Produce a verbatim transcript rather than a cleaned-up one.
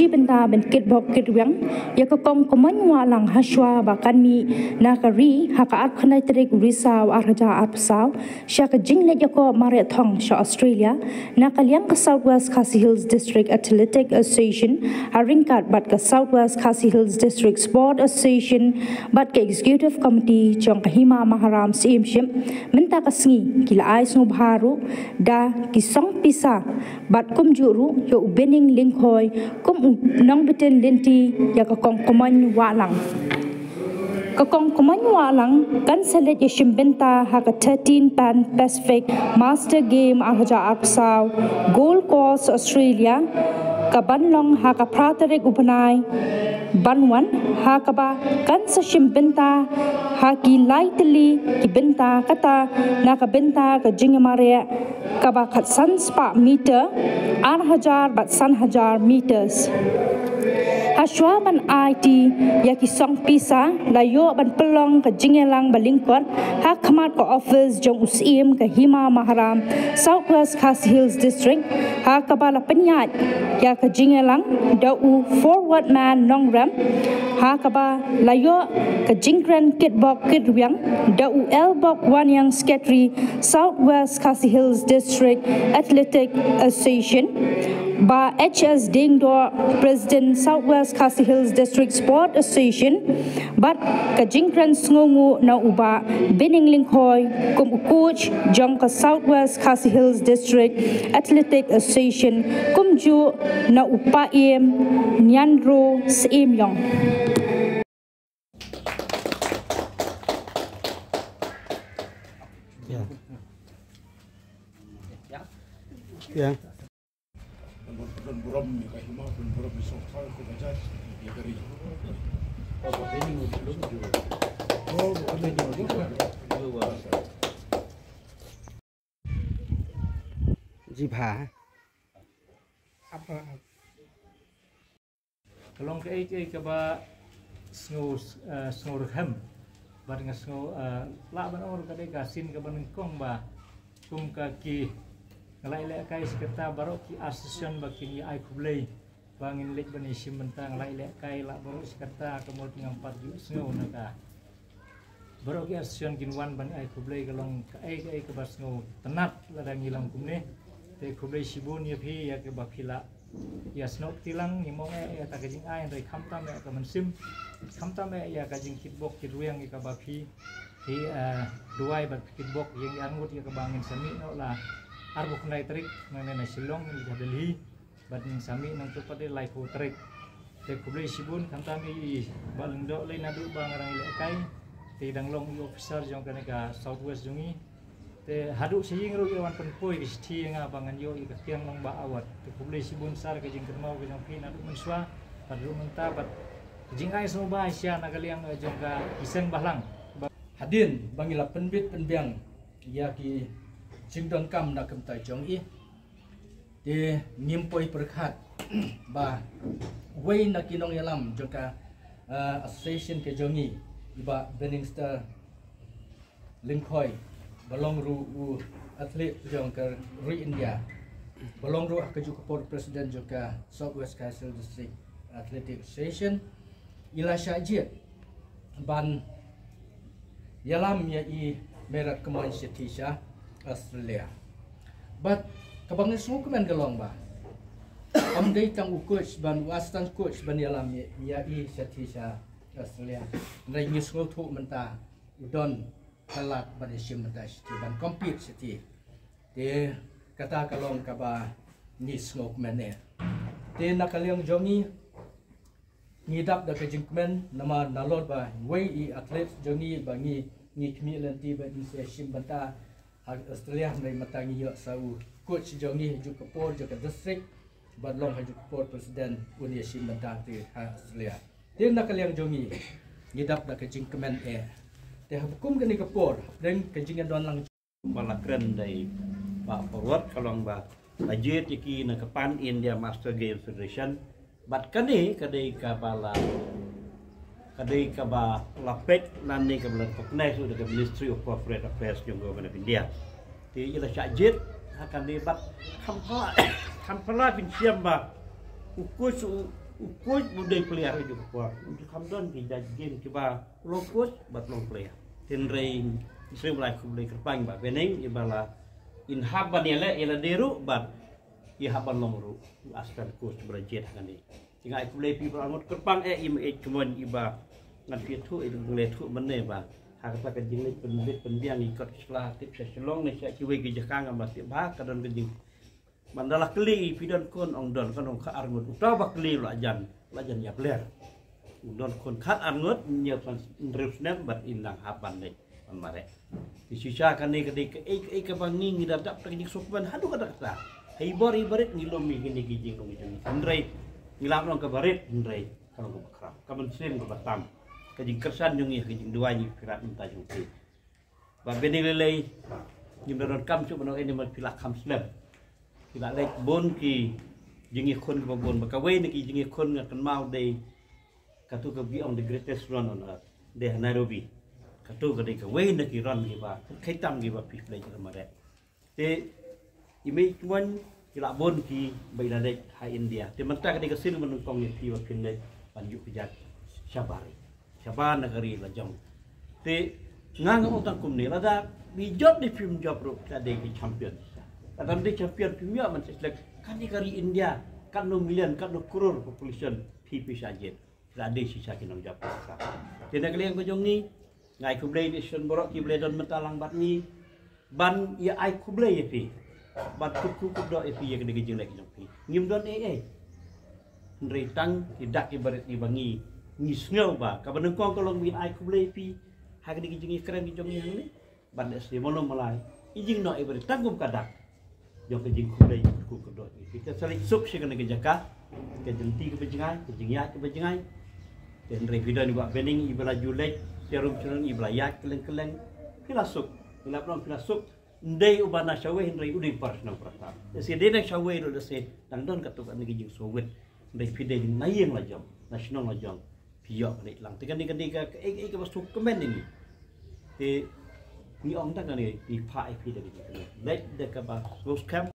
bynta ban kitbok kitrwiang ïa ka kong Kmoin Wahlang hashwa ba kan mih na ka ri ha ka arphew khyndai tarik u Risaw arhajar arphew saw sha ka jingleit ïakob mareh thong sha Australia na ka liang ka South West Khasi Hills District Athletic Association ha ryngkat bad ka South West Khasi Hills District Sport Association bad ka Executive Committee jong ka Hima Maharam Syiemship. Mynta ka sngi ki la ai sngewbha ruh da ki song pisa bad kumjuh ruh ïa u Binning Lyngkhoi kum u nongbtin lynti ïa ka kong Kmoin Wahlang. Ka kong Kmoin Wahlang kan sa leit ïashim bynta ha ka thirteen Pan Pacific Master Game arhajar arphew saw, Gold Coast, Australia, ka ban long ha ka phra tarik u bnai ban wan, ha kaba kan sa shim bynta ha ki lai tylli ki bynta, kata na ka bynta ka jingïamareh kaba khatsan spah meter, arhajar bad sanhajar meters. Hashwa ban aiti ïa ki song pisa, la ïoh ban pynlong ka jingïalang ba lyngkot ha khmat ka office jong u Syiem ka Hima Maharam South West Khasi Hills District, ha kaba la pynïaid ïa ka jingïalang da u Forward Man Nongrem, ha kaba la ïoh ka jingkren kitbok kitrwiang da u L Bok Wanniang, Secretary, South West Khasi Hills District Athletic Association, Bah H S Diengdoh, President, South West Khasi Hills District Sport Association, bad ka jingkren sngewnguh na u Bah Binning Lyngkhoi kum u coach jong ka South West Khasi Hills District Athletic Association, kumjuh na u Paiem Nianro Syiemiong. Ji bha. Ka long kaei kaei kaba sngew, eh, sngewrhem. Bad nga sngew, eh, lah ban ong ruh ka dei ka sien kaba nyngkong ba kum ka ki, nga la ïalehkai shi katta baroh ki association ba kin ïa ai khublei ba ngin leit ban ïashim bynta. Nga la ïalehkai lah baroh shi katta, ka mut ngam pat ju sngew na ka baroh ki association kin wan ban ai khublei. Ka long kaei kaei kaba sngewtynnat lada ngi long kumne. Te khublei shibun ïa phi ïa kaba phi la ïasnoh kti lang. Ngim ong eh ïa kata ka jingai, hynrei khamtam eh ïa ka mynsiem, khamtam eh ïa ka jingkitbok kitrwiang ïa kaba phi, phi, eh, duwai bad phi kitbok ïa ngi arngut ïa kaba ngin sa mih noh la arphew khyndai tarik nangne na Shillong, ngin leit sha Delhi. Bad ngin sa mih nangta pat de laiphew tarik. Te khublei shibun, khamtam i Bah Lyngdoh Lei naduh ba nga dang ïalehkai, te i dang long i officer jong kane ka South West jong ngi. Te haduh sha ïing ruh i wan pynpoi ka shithi ïa nga ba ngan ïoh ïa ka Kiang Nangbah Award. Te khublei shibun sir, ka jingkynmaw ka jong phi naduh mynshuwa bad ruh mynta bad ka jingai sngewbha shisha na ka liang, eh, jong ka Ki Seng Bhalang. Hadien ba ngi la pynbit pynbiang ïa ki jingdonkam na ka bynta jong i, te ngim poi pyrkhat ba uwei na ki nongïalam jong ka, eh, association ka jong ngi, i Bah Binningstar Lyngkhoi, ba long ruh u athlete jong ka ri India, ba long ruh ha kajuh ka por president jong ka South West Khasi Hills District Athletic Association, i la shah jied ban ïalam ïa i Merit Kmoin shathie sha Australia. Bad kaba nga sngewkmen ka long ba ym dei tang u coach ban, u assistant coach ban ïalam ïa, ïa i shathie sha Australia. Hynrei ngi sngewthuh mynta u don ka lad ban ïashim bynta shathie, ban compete shathie. Te kata ka long kaba ngi sngewkmen eh. Te na ka liang jong ngi, ngi dap da ka jingkmen, namar nalor ba wei i athlete jong ngi ba ngi, ngi khmih lynti ba in sa shim bynta ha Australia, hynrei mynta ngi ïoh sa u coach jong ngi ha juh ka por jong ka district, bad long ha juh ka por president un ïashim bynta te ha Australia. Te na ka liang jong ngi, ngi dap da ka jingkmen eh. Te ha kum kane ka por, dang ka jingïadon lang ba la kren da i Bah Forward ka long ba la jied ïa ki na ka Pan India Master Games Federation. Bad kane ka dei kaba la, ka dei kaba la peit lane kaba la recognize da ka Ministry of Corporate Affairs jong Government of India. Te i la shah jied ha kane bad kham phylla, kham phylla phin shem ba u coach u U coach u dei player ha kajuh ka por. U ju kham don ki judge game kiba long coach bad long player. Hynrei sngewbha khublei kyrpang Bah Beneng iba la in hap ban ïaleh ïa lade ruh bad i hap ban long ruh u assistant coach ba la jied hangne. Te nga ai khublei phi baroh arngut kyrpang eh i Meieit Kmoin iba ngan phi thuh i ngan leh thuh mynne ba ha kata ka jingleit pynbit pynbiang i kot ki sla tip sha Shillong ne sha kiwei ki jaka ngam lah tip ba ka don ka jing Ban da la kylli i phi don khun ong don khun ong ka arngut uta ba kylli la jan la jan ïa bler. U don khun khat arngut ïa pan hynriew snem bad in dang hap ban leit ban mareh. Ki shisha kane ka dei kaei kaei kaba ngi ngi da dap ta ka jingsuk ban haduh ka da kata. Hei bor i barit ngi lum i kine ki jinglong jong ngi hynrei ngi lam long ka barit hynrei ka long kaba khram ka mynsiem kaba tam ka jingkyrshan jong ngi ka jingduwai ngi phi rat mynta jong phi. Ba bini lei lei ngim da donkam shuh ban ong eh ne ma phi la kham slem. Phi la leit bun ki jingïakhun kiba bun ba kawei na ki jingïakhun nga kynmaw dei katu ka ba ong the greatest run on earth dei ha Nairobi. Katu ka dei kawei na ki run kiba kheitam kiba phi leit ïa ka mareh. Te i Meieit Kmoin ki la bun kiba i la leit ha India. Te mynta ka dei ka sien ba nyngkong ïa phi ba phin leit ban ïuh kjat shabar. Shabar na ka ri la jong. Te nga nga ong tang kumne lada bi jop dei phim jop ruh ka dei ki champion. Lada dei champion phim ïoh ban select kane ka ri India katno million katno crore population phi phi shah jied. Lada dei shisha ki nongjop ka. Te na ka liang ka jong ngi nga ai khublei ïa ki shisien baroh kiba la don mynta lang bad ngi. Ban ïa ai khublei ïa phi ban kyrkhu kyrdoh ïa phi ïa kane ka jingleh ka jong phi. Ngim don ei ei hynrei tang ki dak ki barit kiba ngi ngi sngew ba kaba nyngkong ka long ba ngin ai khublei ïa phi ha kane ka jingïakren ka jong ngi hangne. Ban da sdei malu malai i jingnoh i barit tang kum ka dak jong ka jingkhublei kyrkhu kyrdoh ïa phi. Ka sa leit suk sha kane ka jaka ka jingti kaba jngai ka jingïaid kaba jngai. Te hynrei phi don i Bah Beneng iba la ju leit sharum sharum iba la ïaid kylleng kylleng. Phi la suk phi la pynlong phi la suk. Ndei uba na shawei hynrei u dei par shnong par tam. Lehse dei na shawei ruh lehse dang don katto katne ka jingsngewwit. Ndei phi dei na ïing la jong na shnong la jong. Phi ïoh ka dei lang te kane ka dei ka kaei kaei kaba suk kmen ïa ngi. Te ngi ong tang kane ngi phah ïa phi da ka jingkmen. Leit da kaba sngewskhem.